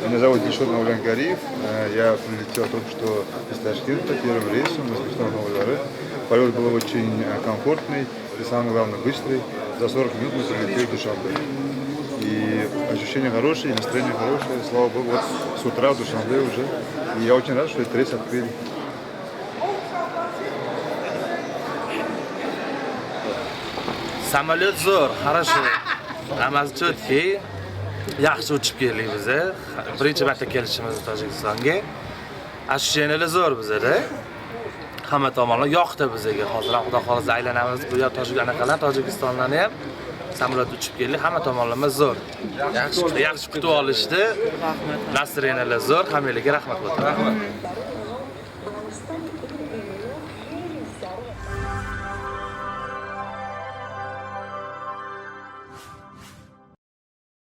Меня зовут Дильшод Мавлянгариев. Я прилетел только что из Ташкента первым рейсом из Узбекистана. Полет был очень комфортный и, самое главное, быстрый. За 40 минут мы прилетели в Душанбе. И ощущения хорошие, и настроение хорошее. Слава богу, вот с утра в Душанбе уже. И я очень рад, что этот рейс открыли. Samolyot zo'r, хорошо. Hammasi четкий. Yaxshi uchib keldik biza. Birinchi marta kelishimiz Tojikistonga. Ощущениялар zo'r bizada. Hamma tomonlar yoqdi bizga. Hozir ham Xudo xohlasa aylanamiz. Bu yer Tojik anaqalar, Tojikistonlarni ham samolyot uchib keldik. Hamma tomonlama zo'r. Yaxshi, yaxshi kutib olishdi. Настроениялар zo'r. Hammalarga rahmat. Rahmat.